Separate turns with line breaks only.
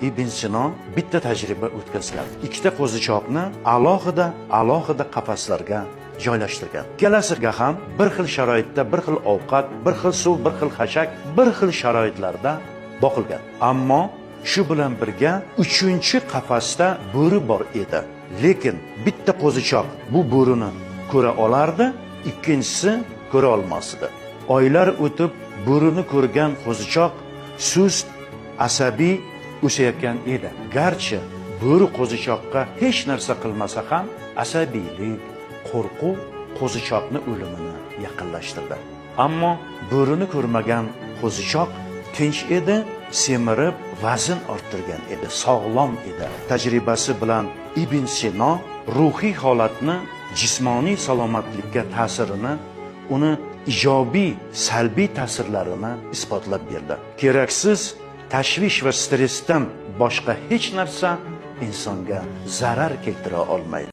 Ibn Sino bitta tajriba o'tkazgan. Ikkita qo'zichoqni alohida alohida qafaslarga joylashtirgan. Ikkalasiga ham bir xil sharoitda, bir xil ovqat, bir xil suv, bir xil xashak, bir xil sharoitlarda boqilgan. Ammo shu bilan birga uchinchi qafasda bo'ri bor edi. Lekin bitta qo'zichoq bu bo'rini ko'ra olardi, ikkinchisi ko'ra olmas edi. Oylar o'tib, bo'rini ko'rgan qo'zichoq sust, asabiy o'sayotgan edi. Garchi bo'ri qo'zichoqqa hech narsa qilmasa ham, asabiylik, qo'rquv qo'zichoqni o'limini yaqinlashtirdi. Ammo bo'rini ko'rmagan qo'zichoq tinch edi, semirib, vazn orttirgan edi, sog'lom edi. Tajribasi bilan Ibn Sino ruhiy holatni jismoniy salomatlikka ta'sirini, uni ijobiy, salbiy ta'sirlarini isbotlab berdi. Keraksiz tashvish va stressdan boshqa hech narsa insonga zarar keltira olmaydi.